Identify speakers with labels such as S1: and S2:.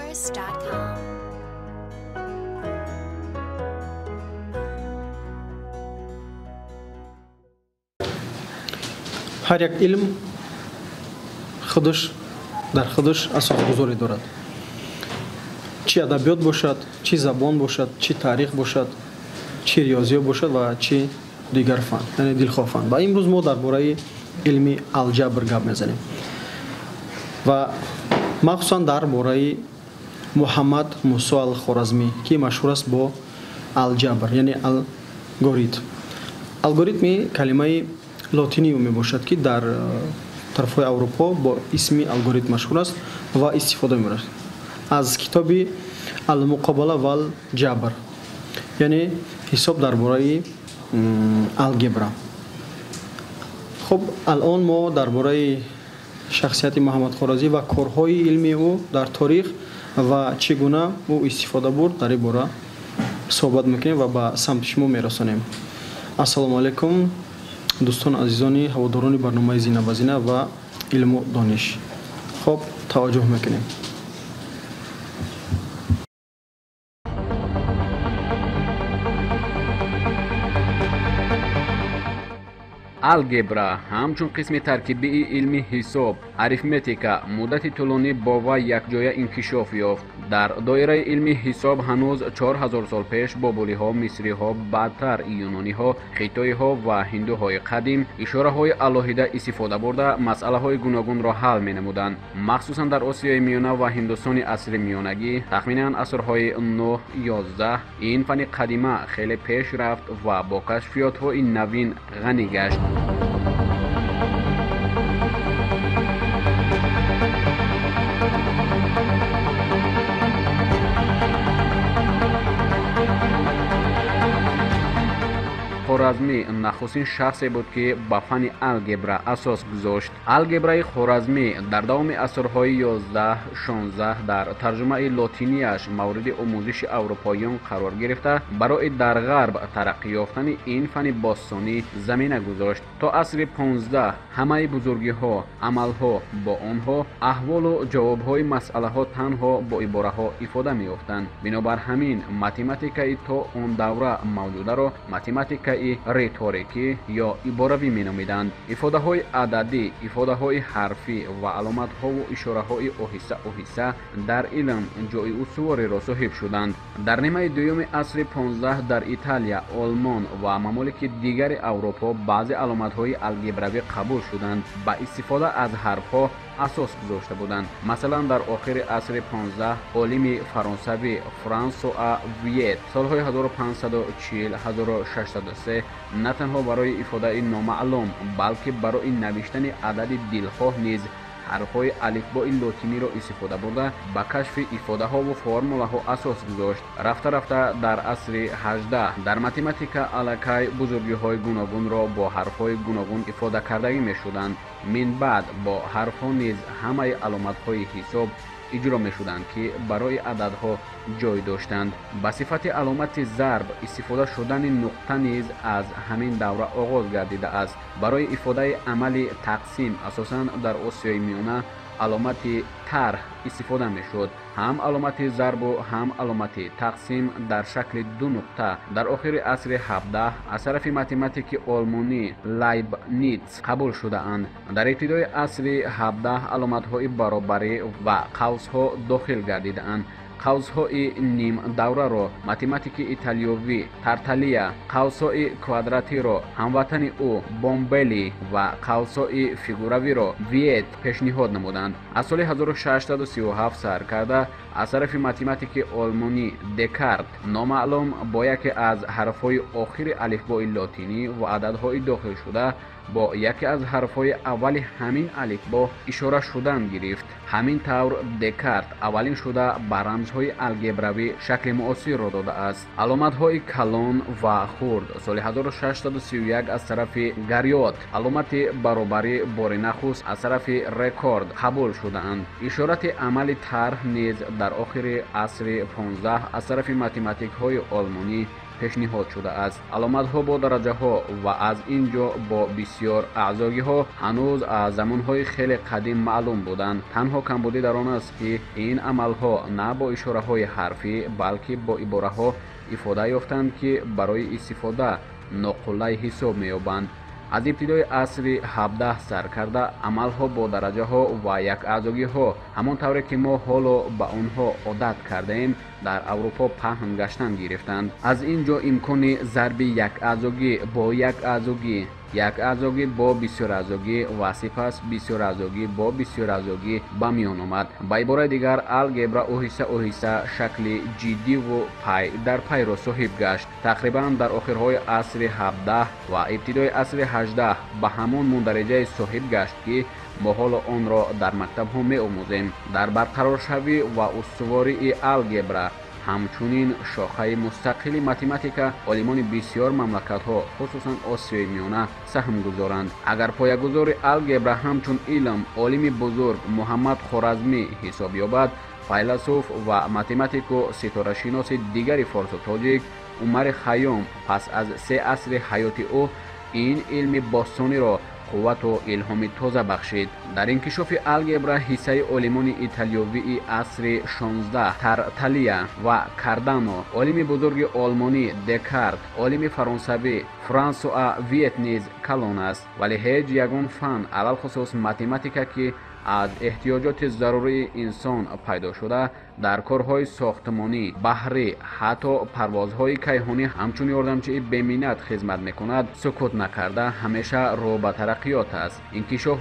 S1: Infowars.com.
S2: Ҳар як илм худаш дар худаш асосгузорӣ дорад. Чӣ адабиёт бошад, чӣ забон бошад, чӣ таърих бошад, чӣ риёзиёт бошад ва чӣ дигар фан, яъне дилхоҳ фан. Ва имрӯз мо дар бораи илми алҷабр гап мезанем ва махсусан дар бораи Муҳаммад Мусо ал-Хоразмӣ, ки машҳур аст бо алҷабр, яъне алгоритм. Алгоритми калимаи лотинӣ мебошад, ки дар тарафҳои Аврупо бо исми алгоритм машҳур аст ва истифода мебарад аз китоби Алмуқобала вал-ҷабр, яъне ҳисоб дар бораи алгебра. Хуб, алон мо дар бораи шахсияти Муҳаммад Хоразмӣ ва корҳои илмии ӯ дар таърих ва чӣ гуна ӯ истифода бурд дар ин бора суҳбат мекунем ва ба самти шумо мерасонем. Ассалому алайкум дӯстон, азизони ҳаводорони барномаи Зина ба Зина ва илму дониш. Хуб, таваҷҷӯҳ мекунем.
S3: Алгебра ҳамчун қисми таркибии илми ҳисоб, арифметика муддати тӯлонӣ бо вай якҷоя инкишоф ёфт. Дар доираи илми ҳисоб ҳанӯз 4000 сол пеш бобулиҳо, мисриҳо, баъдтар юнониҳо, хитоиҳо ва ҳиндуҳои қадим ишораҳои алоҳида истифода бурда масъалаҳои гуногунро ҳал менамуданд. Махсусан дар Осиёи Миёна ва Ҳиндустони асри миёнагӣ тахминан асрҳои 9-11 ин фани қадима хеле пеш рафт ва бо кашфиётҳои навин ғанӣ гашт. Хоразмӣ нахустин шахсе буд, ки ба фани алгебра асос гузошт. Алгебраи Хоразмӣ дар давоми асрҳои 11-16 дар тарҷумаи лотинияш мавриди омӯзиши аврупоиён қарор гирифта, барои дар ғарб тараққӣ ёфтани ин фани бостонӣ замина гузошт. То асри 15 ҳамаи бузургиҳо, амалҳо бо онҳо, аҳволу ҷавобҳои масъалаҳо танҳо бо ибораҳо ифода меёфтанд. Бинобар ҳамин математикаи то он давра мавҷударо математикаи риторикӣ ё иборавӣ меномиданд. Ифодаҳои ададӣ, ифодаҳои ҳарфӣ ва аломатҳову ишораҳои оҳиста-оҳиста дар илм ҷои устувориро соҳиб шуданд. Дар нимаи дуюми асри 15 дар Италия, Олмон ва мамолики дигари Аврупо баъзе аломатҳои алгебравӣ қабул шуданд. Ба истифода аз ҳарфҳо асос гузошта буданд. Масалан, дар охири асри 15 олими фаронсавӣ Франсуа Виет солҳои 1540-1603 на танҳо барои ифодаи номаълум, балки барои навиштани адади дилхоҳ низ ҳарфҳои алифбои лотиниро истифода бурда ба кашфи ифодаҳову формулаҳо асос гузошт. Рафта-рафта дар асри 18 дар математика аллакай бузургиҳои гуногунро бо ҳарфҳои гуногун ифода кардагӣ мешуданд. Мин баъд бо ҳарфҳо низ ҳамаи аломатҳои ҳисоб иҷро мешуданд, ки барои ададҳо ҷой доштанд. Ба сифати аломати зарб истифода шудани нуқта низ аз ҳамин давра оғоз гардидааст. Барои ифодаи амали тақсим асосан дар Осиёи Миёна аломати тарҳ истифода мешуд. Ҳам аломати зарбу ҳам аломати тақсим дар шакли ду нуқта дар охири асри 17 аз тарафи математики олмонӣ Лайбниц қабул шудаанд. Дар ибтидои асри 17 аломатҳои баробарӣ ва қавсҳо дохил гардидаанд. Қавсҳои нимдавраро математики италиёвӣ Тарталия, қавсҳои квадратиро ҳамватани ӯ Бомбелли ва қавсҳои фигуравиро Виет пешниҳод намуданд. Аз соли 1637 сар карда аз тарафи математики олмонӣ Декарт номаълум бо яке аз ҳарфҳои охири алифбои лотинӣ ва ададҳои дохилшуда бо яке аз ҳарфҳои аввали ҳамин алифбо ишора шудан гирифт. Ҳамин тавр Декарт аввалин шуда ба рамзҳои алгебравӣ шакли муосирро додааст. Аломатҳои калон ва хурд соли 1631 аз тарафи Гариот, аломати баробарӣ бори нахуст аз тарафи Рекорд қабул шудаанд. Ишорати амали тарҳ низ дар охири асри 15 аз тарафи математикҳои олмонӣ пешниҳод шудааст. Аломатҳо бо дараҷаҳо ва аз ин ҷо бо бисёр аъзогиҳо ҳанӯз аз замонҳои хеле қадим маълум буданд. Танҳо камбудӣ дар он аст, ки ин амалҳо на бо ишораҳои ҳарфӣ, балки бо ибораҳо ифода ёфтанд, ки барои истифода ноқулай ҳисоб меёбанд. Аз ибтидои асри 17 сар карда амалҳо бо дараҷаҳо ва якаъзогиҳо, ҳамон тавре ки мо ҳоло ба онҳо одат кардаем, дар Аврупо паҳн гаштан гирифтанд. Аз ин ҷо имкони зарби якаъзогӣ бо якаъзогӣ, якаъзогӣ бо бисёраъзогӣ ва сипас бисёраъзогӣ бо бисёраъзогӣ ба миён омад. Ба ибораи дигар, алгебра оҳиста оҳиста шакли ҷиддиву пай дар пайро соҳиб гашт. Тақрибан дар охирҳои асри 17 ва ибтидои асри 18 ба ҳамон мундариҷае соҳиб гашт, ки мо ҳоло онро дар мактабҳо меомӯзем. Дар барқароршавӣ ва устувории алгебра, ҳамчунин шохаи мустақили математика, олимони бисёр мамлакатҳо, хусусан Осиёи Миёна, саҳм гузоранд. Агар поягузори алгебра ҳамчун илм олими бузург Муҳаммад Хоразмӣ ҳисоб ёбад, файласуф ва математику ситорашиноси дигари форсу тоҷик Умари Хайём пас аз 3 асри ҳаёти ӯ ин илми бостониро қуввату илҳоми тоза бахшид. Дар инкишофи алгебра ҳиссаи олимони италиёвии асри 16 Тарталия ва Кардано, олими бузурги олмонӣ Декарт, олими фаронсавӣ Франсуа Виет низ калон аст. Вале ҳеҷ ягон фан, алалхусус математика, ки аз эҳтиёҷоти зарурии инсон пайдо шуда, дар корҳои сохтмонӣ, баҳрӣ, ҳатто парвозҳои кайҳонӣ ҳамчун ёрдамчии беминнат хизмат мекунад, сукут накарда ҳамеша рӯ ба тараққиёт аст. Инкишоф